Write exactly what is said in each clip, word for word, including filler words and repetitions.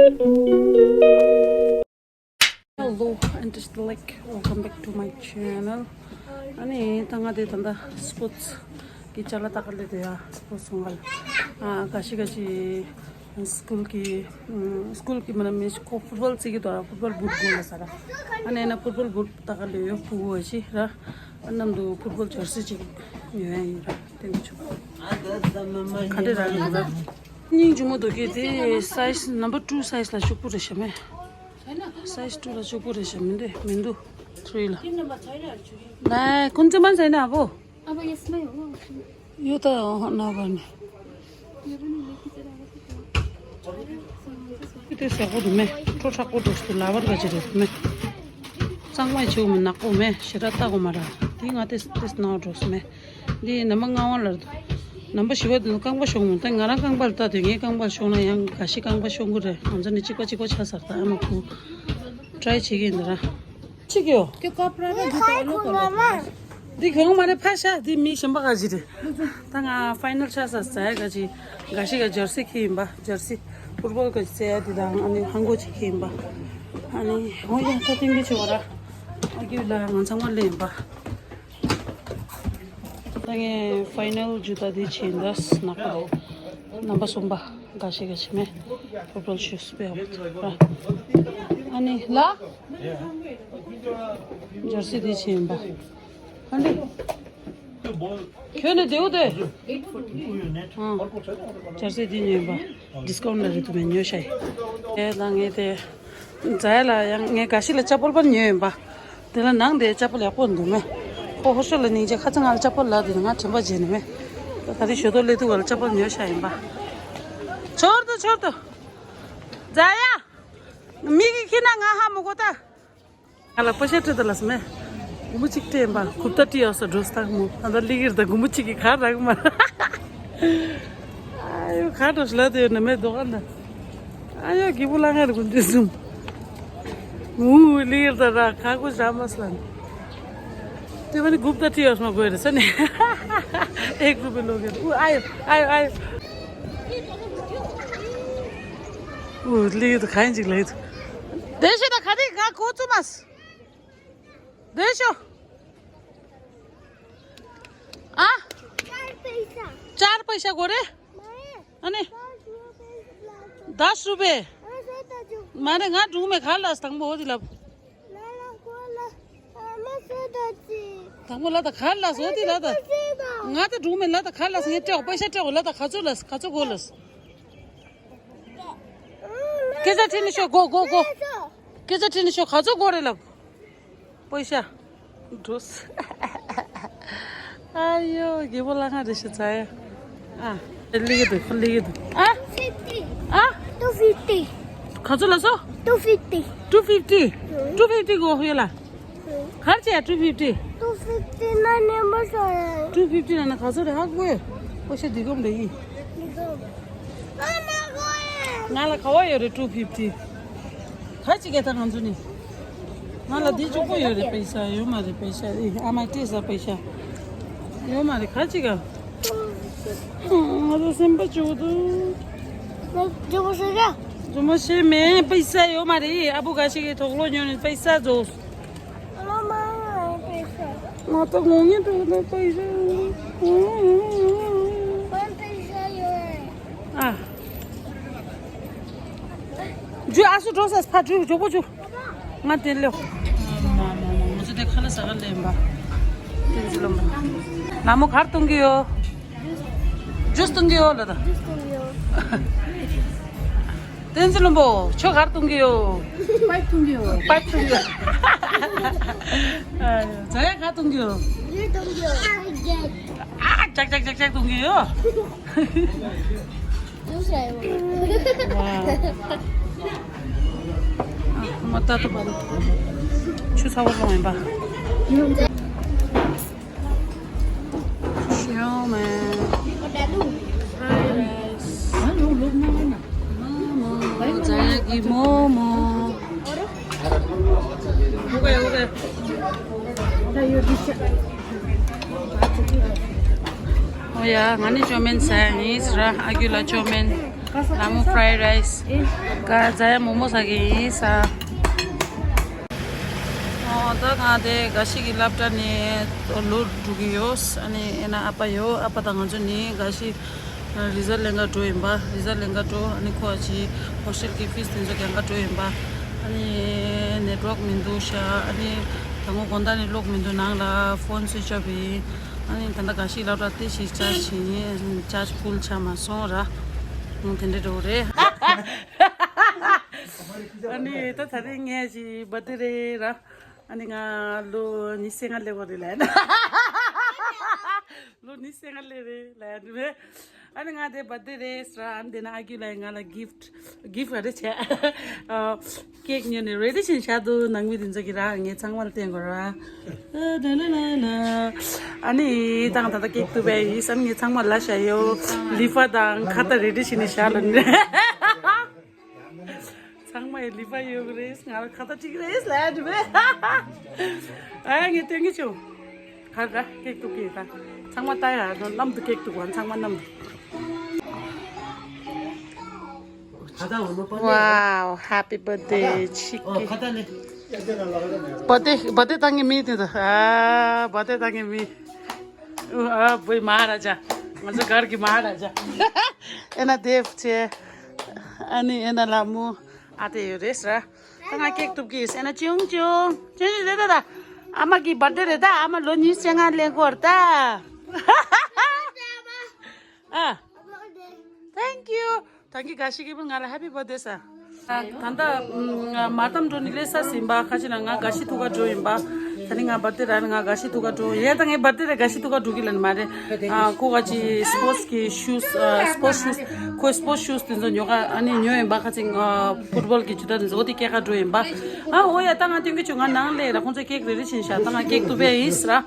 Hello and just like welcome back to my channel. ཨ་ནི་ད་ང་དེ་ད་ལྟ་སྤོར་ཊི་གི་ཅ་ལག་ལྟ་ག་སླེབས་འདུག་ཡ། སྤོར་ཊི་སོང་ག་ལ། ཨ་ག་ཤི་ག་ཤི་སི་ཀུལ་གི་ཨ་སི་ཀུལ་གི་མི་ན་མི་ཁོ་ཕུཊ་བོལ་རྩེ་གི་འདུག་ཨ། ཕུཊ་བོལ་བུཊ་དགོས་ལ་ཟེར། ཨ་ནི་ན་ཕུཊ་བོལ་བུཊ་ལྟ་ག་སླེབས་ཡོད། ཕྲུ་གུ་བ་ཞིག་ར། ཨ་མཉམ་དུ་ཕུཊ་བོལ་ཇར་སི་ཅིག་ཉོ་ཡ་ཡིན་ར། དེ་འདྲ་བྱུང་། ག་འདྲ་རག་གི་ར། སྙིང་རྗེ་མོ་འདུག་གི། དེ་སའི་ཛི་ནམ་བར་ཊུ་སའི་ཛི་ལ་ཤོག་བུ་རེད་ཤག་མེད། སའི་ཛི་ཊུ་ལ་ཤོག་བུ་རེད་ཤག་མི་འདུག་མི་འདུག་ཐི་རི་ལ། ལའི་ཀུན་ཙི་མན་ཟེར་ན་བོ། अब यसमै हो। यो त नभर्ने। यो पनि लेखिँदैन अब के गर्नु? त्यो स्याहार्नु दुमे, ठो ठक्को ढोक्स लावर गजेर दुमे। चाङमाइ छेउ मे नाक्को मे, सिरा ताको मारा। ती गा त्यस, त्यस न ढोक्स मे। दी नम्बर गा वाला दु। नम्बर सिवा दु, काङबा सोङ मु। त गा र काङबा त दु, गे काङबा सोङ न याङ गासी काङबा सोङ गु रे। अझ नि चिको चिको छ सर्ता आमा कु। ट्राई छिगे इन्दरा। छिग्यो। त्यो कपडा र जुत्ता अलग अलग। दी घ्योङ मारे फासा, दी मी सेम्बा गाजी रे। ता गा फाइनल छ सा चाहे गाजी, गासी गा जर्सी खिम्बा, जर्सी फुटबल गा चाहिँ दी दाङ अनि हाङ्गो छि खिम्बा। अनि हो या त तिमी छु वरा। अघि ला गा छाङमा लेम्बा। ता गे फाइनल जुत्ता दी छिन्दस नक्को। नम्बर सोम्बा गासी गा छिमे। फुटबल सुस पे अब। अनि ला जर्सी दी छिम्बा। अनि ཁྱོད་ནི་དེའུ་དེ། ཨང་། ཅར་སེ་དེ་ཉོས་པ། ཌིསི་ཀའུན་ཊི་ལ་རེད་འདུག་མེད་ཉོས་ཤག་ཡ། ད་ངས་དེ། ཛ་ཡ་ལ་ཡང་ངས་ག་ཤི་ལ་ཅ་པོལ་པར་ཉོས་ཡིན་པ། དེ་ལ་ནང་དེ་ཅ་པོལ་ཡག་པོ་འདུག་མེད། ཁོ་ཧོ་ཤོ་ལ་སྙིང་རྗེ་ཁ་ཚ་ང་ལ་ཅ་པོལ་ལ་དེ་ང་དྲན་པ་བརྗེད་ནས་མེད། ད་དེ་ཞོ་ཏོ་ལེ་དུ་བ་ལ་ཅ་པོལ་ཉོས་ཤག་ཡིན་པ། ཆོར་དུ་ཆོར་དུ། ཛ་ཡ། མིག་གིས་ཁྱི་ན་ང་ཧ་མི་གོ་ད། ང་ལ་པོ་ཤ་སྤྲད་དང་ལབ་སོང་མེད། གུ་མུ་གཅིག་སྤྲད་ཡིན་པ། ཁུབ་ཏ་ཏི་ཡོད་ས་འགྲོ་སྟངས་མོ། ཨ་ད་ལི་གིར་ད་གུ་མུ་གཅིག་གི་གར་རག་མ། ཨ་ཡོ་གར་འགྲོ་ཤི་ལ་དེ་ཡོད་ན་མེད་དོ་ག་ན། ཨ་ཡོ་གི་བུ་ལ་ང་རུ་གུ་འདི་སུམ། ངུ་ལི་གིར་ད་ར་ཁ་གུ་ཞྭ་མ་སླན། དེ་བ་ནི་གུབ་ཏ་ཏི་ཡོད་ས་མ་གོ་ཡ་རེད་ས་ནི། ཨེ་གུ་བི་ལོ་གེ་ཨུ་ཨ་ཡོ་ཨ་ཡོ་ཨ་ཡོ། ཨུ་ལི་གིར་ད་ག་ཡིན་ཅིག་ལ་ཡོད། དེ་ཤོད་ད་ག་རེ་ང་གོ་ཚུ་མ་སི། དེ་ཤོ། ཨ། चार पैसा। चार पैसा को रे? मैं। अने। दस रुपये पैसा ला दो। दस रुपये। अरे, सौ दो। मारे गा ढूंढ में खा लास तंग बहुत ही लब। ना, ना, को ला, आ, मैं सौ दो जी। तंग ला त खा लास होती ला त। पैसे दो। गा त ढूंढ में ला त खा लास, ये टेको, पैसा टेको ला त खाचो लास, खाचो गो लास। के जा टिनी शो, गो, गो, गो। पैसा। के जा टिनी शो, खाचो गो रे लब। पैसा। ड्रेस। आयो, के बोला कहाँ रहेछ चाहे? आ, लिगे दु, लिगे दु। आ? फिफ्टी। आ? Two fifty. खाचो लासो? Two fifty. Two fifty. Two fifty गो होला। खर्च है टू फिफ्टी। टू फिफ्टी ना नंबर सो है। टू फिफ्टी ना ना खाचो रे हाक गो। पैसा दिगम दे। दिगम। ང་ལ་ག་བ་ཡོད་རེད་ཊུ་ཕིབ་ཊི། ག་ཅི་ག་ད་ང་ཚོ་ནི། ང་ལ་འདི་ཅུག་པོ་ཡོད་རེད་པེ་ཤ་ཡོད་མ་རེད་པེ་ཤ་ཨི་ཨ་མ་ཏེ་ས་པེ་ཤ་ཡོད་མ་རེད་ག་ཅི་ག་ང་ཚོ་སེམས་པ་ཅུག་འདུག་ང་ཅུག་པོ་ཤེས་ག་ཅུག་པོ་ཤེས་མེད་པེ་ཤ་ཡོད་མ་རེད། ཨ་བུ་ག་ཞིག་གིས་དོགས་སློང་ཉོས་ནས་པེ་ཤ་རྫོགས། ང་ད་ངོ་ངེས་འགྲོ་ན་པ་ཡིན། ཨ། ཇུ་ཨ་སུ་འགྲོ་ས་ཕ་ཇུ་ཇོ་པོ་ཇུ། ང་དེ་ལེ། མ་མ་མ་མ་ཚོ་དེ་ཁ་ལ་ཟ་ག་ལེན་པ། དེ་ཚོ་ལ་མ། ལ་མོ་གར་གཏོང་གི་ཡོད། ཇུས་གཏོང་གི་ཡོད་ལ་ད། བསྟན་འཛིན་ལྷུན་པོ་ཁྱོད་གར་གཏོང་གི་ཡོད། པའིབ་གཏོང་གི་ཡོད། པའིབ་གཏོང་གི་ཡོད། ཨ་ཛ་ཡ་གར་གཏོང་གི་ཡོད། ཡོད་གཏོང་གི་ཡོད། ཨ་ཅག་ཅག་ཅག་ཅག་གཏོང་གི་ཡོད། ཇུས་ཨེ་ཡོད། ཝ། མ་ཏ་ཏུ་པ་ཆུ་ཚ་བོ་ལོང་ཡིན་པ། ཤིའོ་མེ། ཛ་ཡ་གི་མོ་མོ། ཨོ་ཀེ་ཨོ་ཀེ། ཨོ་ཡ་ང་ནི་ཅོ་མེན་ཟ་ཡ་ཡིན་ཟེར་ཨ་ཁུ་ལ་ཅོ་མེན། ལ་མོ་fried rice། ཀ་ཛ་ཡ་མོག་མོག་ཟ་གི་ཡིན་ས། ཨོ་ད་ང་དེ་དགའ་ཤི་གི་སློབ་གྲྭ་ནས་ལོག་འགྲོ་གི་ཡོད། ཨ་ནི་ཨེ་ན་ཨ་པ་ཡོད། ཨ་པ་དང་ང་ཚོ་ནི་དགའ་ཤི་result ལེན་ག་འགྲོ་ཡིན་པ། result ལེན་ག་འགྲོ། ཨ་ནི་ཁོ་ཨ་ཅི་hostel གི་fees དེ་ཚོ་རྒྱག་ག་འགྲོ་ཡིན་པ། ཨ་ནི་network མི་འདུག་ཤག་ཨ་ནི་ད་ངོ་དགོང་དག་ནི་ལོག་མི་འདུག་ནང་ལ་phone switch off ཡིན། ཨ་ནི་ད་ལྟ་དགའ་ཤི་སློབ་གྲྭ་དེ་ཞིག་charge བྱེད་ཡིན། charge full ཆགས་མ་སོང་ར། ཨང་དེ་འདྲ་འགྲོ་རེད། ཨ་ནི་ད་ད་རེས་ངས་ཅིག་birthday རེད་ར། ཨ་ནི་ང་ལོ་ཉི་ཤུ་རྩ་ལྔ་སླེབས་པ་རེད་ལབ་ན། ལོ་ཉི་ཤུ་རྩ་ལྔ་སླེབས་རེད་ལབ་ཡ་རེད། ཨ་ནི་ང་དེ་birthday རེད་ཟེར། ཨ་ནི་དེ་ན་ཨ་ཁུ་ལགས་ང་ལ་gift gift ག་རེ་བྱས། cake ཉོས་ནས་ready བྱས་བཞག་འདུག་ནང་མི་དེ་ཚོ་གིས་ར་ངས་ཚང་མ་ལ་བསྟན་དགོས་ར། ཨ་ནི་ད་ད་ལྟ་cake གཏུབ་པ་ཡིན་བསམ། ངས་ཚང་མ་ལ་བཞག་ཡོད། ལི་ཕ་དང་ཁ་ཏ་ready བྱས་ནས་བཞག་ལ་ནི། ཚང་མ་ཡི་ལི་ཕ་ཡོད་གི་རེད། ང་ལ་ཁ་ཏ་ཁྲིད་གི་རེད་ལབ་འདུག་པས། ཨ་ངས་སྟོན་གི་བྱུང་། ག་རེ་ར་cake གཏུབ་ཀྱི་ད། ཚང་མ་ལྟ་ཡ་མཉམ་དུ་cake གཏུབ་པ། ཚང་མ་མཉམ་དུ། Wow, happy birthday ཆིག་གི། Birthday, birthday བཏང་གི་མི་དེ་ད། ཨ་birthday བཏང་གི་མི། ཨ་བུའི་མ་ཧ་ར་ཇ། ང་ཚོ་གར་གི་མ་ཧ་ར་ཇ། ཨེ་ན་དེབ་ཆེ། ཨ་ནི་ཨེ་ན་ལ་མོ། ཨ་དེ་ཡོད་རེད་ཟེར། ད་ང་cake གཏུབ་ཀྱི་ཡིན་ཟེར་ན་ཅུང་ཅུང་ཅུང་ཅུང་རེད་ད། ད་ཨ་མ་གི་birthday རེད་ད། ཨ་མ་ལོ་ཉི་ཤུ་རྩ་ལྔ་སླེབས་གོ་རེད་ད། ཨ། Thank you. ད་གིན་དགའ་ཤི་གི་བུ་ང་ལ་happy birthday ཟེར། ད་ད་ལྟ་མ་དམ་འགྲོ་ནི་ལས་ས་ཟིན་པ། ཁ་ཅིག་ན་ང་དགའ་ཤི་ཐུག་ག་འགྲོ་ཡིན་པ། ད་ནི་ང་birthday ར་ནི་ང་དགའ་ཤི་ཐུག་ག་འགྲོ་ཡས། ད་ངའི་birthday ར་དགའ་ཤི་ཐུག་ག་འགྲོ་གི་ལ་ནི་མ་རེད། ཨ་ཁོ་ག་ཅི་sports གི་shoes ཨ་sports shoes ཁོའི་sports shoes དེ་ཚོ་ཉོ་ག་ཨ་ནི་ཉོ་ཡིན་པ། ཁ་ཅིག་ཨ་football གི་ཇུ་ཏ་དེ་ཚོ་འོ་དེ་སྐྱེལ་ག་འགྲོ་ཡིན་པ། ཨ་འོ་ཡ་ད་ང་སྟོན་གི་བྱུང་། ང་ནང་ལས་ར་ཁོང་ཚོ་cake ready བྱས་ཤག་ད་ང་cake གཏུབ་པ་ཡིན་ཟེར།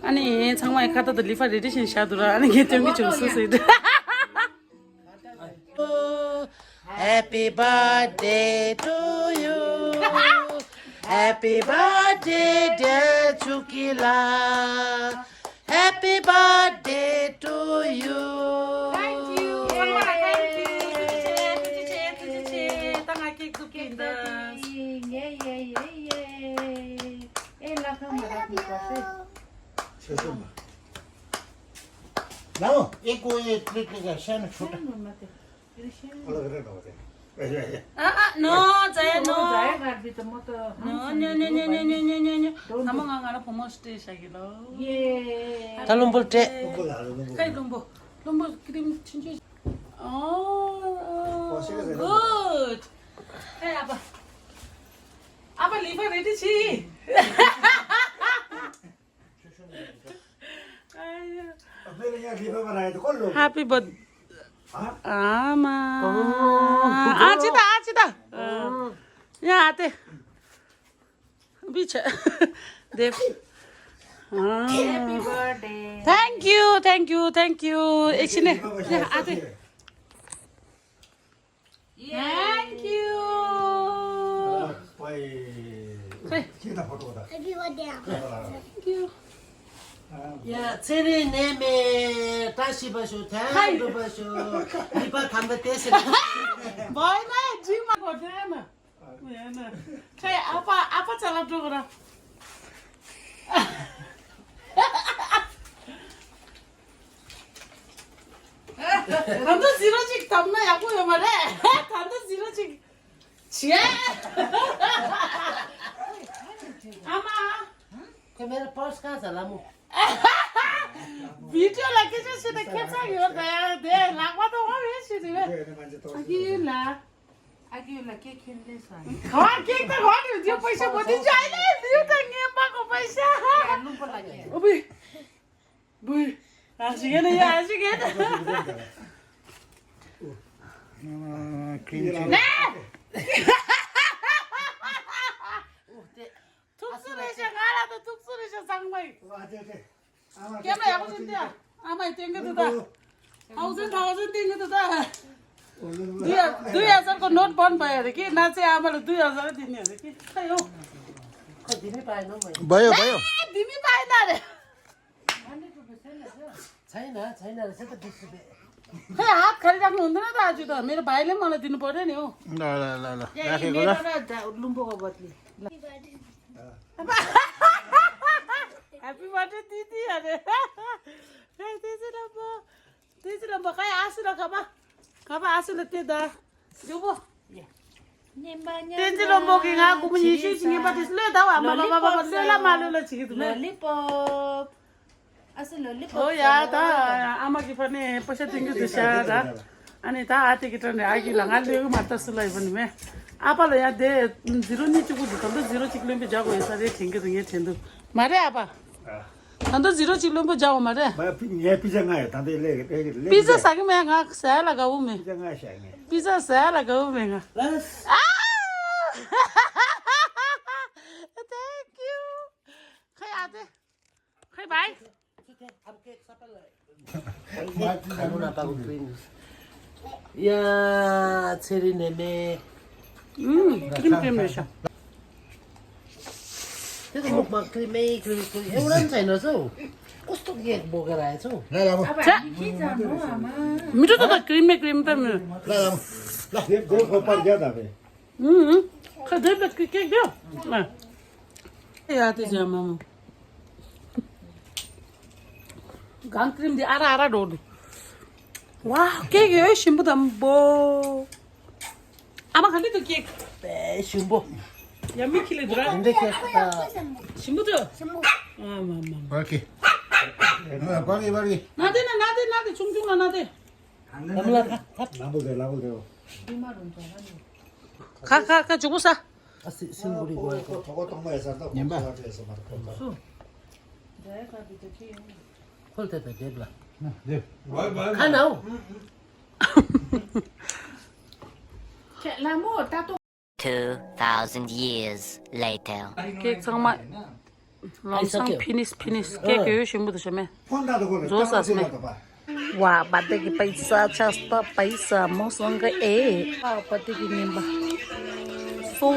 ཨ་ནི་ཚང་མ་ཡི་ཁ་ཏ་དང་ལི་ཕ་ready བྱས་ཤག་འདུག་ར། ཨ་ནི་ངས་སྟོན་གི་བྱུང་སུ་ཟེར། Happy birthday to you. Happy birthday, dear Chukila. Happy birthday to you. Thank you. Thank you. ད་ང་cake གཏུབ་ཀྱི་ཡིན་ད། Yeah, yeah, yeah, yeah. ཨེ་ལ་ཁ་མ་ར་ཁུ་པ་སེ། ཆེ་སོང་། ལའོ། ཨེ་ཀོ་ཨེ་ཀླིག་ཀླིག་ཤ་ན་ཆོ་ཏ། ཨ་ཨ་ནོ་ཛ་ཡ་ནོ། ནོ་ནོ་ནོ། ཚང་མ་ང་ང་ར་བུ་མོ་སྤྲད་བཞག་གི་ལོ། ད་ལུམ་བུར་སྤྲད། ཀའི་ལུམ་བུ། ལུམ་བུ་ཀི་རིམ་ཆུང་ཆུང་། ཨོ་good. ཨེ་ཨ་པ། ཨ་པ་ལི་ཕ་ready བྱེད། Happy birthday. ཨ་མ། ཨ་ཅི་ད་ཨ་ཅི་ད། ཡ་ཨ་ཏེ། བི་ཆ། དེབ། Happy birthday. Thank you, thank you, thank you. ཨེ་ཅི་ནེ། ཡ་ཨ་ཏེ། Thank you. Happy birthday. Thank you. ཡ། ཚེ་རིང་ནད་མེད་བཀྲ་ཤིས་པ་ཤོག་དལ་འགྲོ་པ་ཤོག་ལི་པ་དམ་པ་དེ་ཟེར། བའི་ན་ཇི་མ་གོ་དེ་ན། ཡ་ན། ཁྱེད་ཨ་ཕ་ཨ་ཕ་ཅ་ལག་འགྲོ་གི་ར། ད་ལྟ་zero གཅིག་བཏབ་ན་ཡག་པོ་ཡོད་མ་རེད། ད་ལྟ་zero གཅིག་བྱས། ཨ་མ། ཁོས་མེ་ར་པར་སི་གང་ཟ་ལ་མོ། བི་ཌི་ཡོ་ལ་སྐད་ཆ་བཤད་ན་ཁེ་བཟང་ཡོད་ད་ཡ། དེ་ལག་པ་དང་བ་རེད་ཞུ་དེ་བས། ཨ་ཁྱི་ཡིན་ལ། ཨ་ཁྱི་ཡིན་ལ་སྐད་ཁྱོད་ལས་སོང་། ག་བ་སྐད་ད་ག་བ་དེ་བརྗོད་པ་ཤ་མོ་དེ་འཇའ་ལས་ལིའུ་དང་ངའི་མ་གོ་པ་ཤ། ཡ་ལུང་པ་ལ་ཉེ། ཨོ་བི། བུ། ཨ་ཞིག་ཡ་ལ་ཡ་ཞིག་ཡ་ལ། ཁྲིམ་ཆེ། ཐུགས་སུ་རེ་ཤ་ང་ལ་ད་ཐུགས་སུ་རེ་ཤ་ཚང་མ་ཡིན། ཀེམ་ར་ཡག་པོ་ཅིག་སྟེར། ཨ་མ་ཡི་སྟོན་གི་འདུག་ད། ཐའོ་ཟན་ཐའོ་ཟན་སྟོན་གི་འདུག་ད། དུ་ཡ་དུ་ཡ་ཟར་གོ་ནོར་བོན་པ་ཡ་རེ་ཀི་ན་ཚེ་ཨ་མ་ལ་དུ་ཡ་ཟར་དེ་ནས་རེ་ཀི་ཁ་ཡོ། བ་ཡོ་བ་ཡོ། དེ་མི་པ་ཡི་ན་རེ། ཚའི་ན་ཚའི་ན་རེ་ཟེར་ད་དེ་སུ་བས། खै, हात खाली राख्नुहुँदैन दाजु त। मेरो भाइले मलाई दिनु पर्यो नि हौ। ल ल ल ल, ए, राखेको ल। मेरो र दा-, लुम्बोको बदली। ल। Happy birthday दिदी अरे। ए, तेजी लम्बो। तेजी लम्बो, खै आसु र खाबा। खाबा आसु ल ते दा। जुबो। तेजी लम्बो कि गा कुम निसु सिंगे पाटिस ल दा वा मा मा मा ल ला मा ल ल छिक दु। Lollipop. असं lollipop हो या दा, आमा कि पनि पैसा दिन्छु दुस्या दा। अनि दा आते कि टन आगि लगा ले माता सुलाई पनि मे। आपा ल या दे zero नि चुकु दु तंदु zero चिक लेम्बे जागो ऐसा दे ठिंगे दुंगे ठेंदु। मारे आपा। तंदु zero चिक लेम्बे जागो मारे। भाई, पि-, ये पिज्जा ङायो, तंदु ले, ले, ले, पिज्जा पिज्जा। सागि मे गा सै लगाऊ मे। पिज्जा ङायो सागि मे। पिज्जा सै लगाऊ मे गा। बस। आ! Thank you. खै आते। खै भाइ। या, छेरी नेमे। उम्, क्रिम क्रिम रहेछ। त्यो त मुखमा क्रिमै क्रिम क्रिम, एउटा पनि छैन रहेछ हौ। कस्तो केक बोकेर आएछ हौ? ल, ल, अब हामी के जानु, आमा? मिठो त, त क्रिमै क्रिम त मिठो। ल, ल, ल। यो गोल खोपर क्या त अब? उम्, खै दुई प्लेट केक दियो। ल। ए, या, त्यो चाहिँ आमामा। गान क्रिम दि आरा आरा डोर दि। वाह, केक यो सिम्बु दम्बो। आमा खाने त केक। ए, सिम्बु। यम्मी खिले दुरा। इन्दे केक त। सिम्बु त। आमा, आमा। बाकी। बाकी, बाकी। नादे न, नादे, नादे, छुङ छुङ न, नादे। लाबो दे, लाबो दे। खा, खा, खा, जुगु सा। आ, सि-, सिलगढी गएको। खोल त त देब्ला। देब। खान हौ। Two thousand years later. Cake ཚང་མ་ལམ་སང་ཕི་ནིས་ཕི་ནིས། ཀེག་ཡོད་ཞིམ་པོ་དུ་ཤ་མེད། བཟོ་ས་སི་མེད། ཝ། བར་ཐི་ཌེ་གི་པེ་ས་ཆགས་ཏོ། པེ་ས་མོ་སོང་གི་ཨེ། ཨ། བར་ཐི་ཌེ་གི་ཉིན་པ། སོ།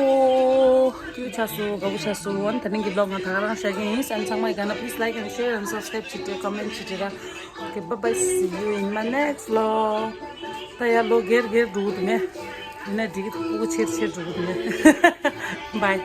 ཀྱུ་ཆ་སོ། དགའ་པོ་ཆ་སོ། ཨན་ད་ནིང་གི་བློག་ང་ད་ག་རང་བཤད་གི་ཡིན། ཨན་ཚང་མ་ཡི་ག་ན་please like and share and subscribe བྱེད་དེ་comment བྱེད་དེ་ར། Okay, bye bye, see you in my next vlog. ད་ཡ་ལོ་སྒེར་སྒེར་འགྲོ་གི་འདུག་ནས། ཡིན་ན་འགྲིག་གི་འདུག་སྤུ་གུ་ཆེར་ཆེར་འགྲོ་གི་འདུག་ནས། Bye.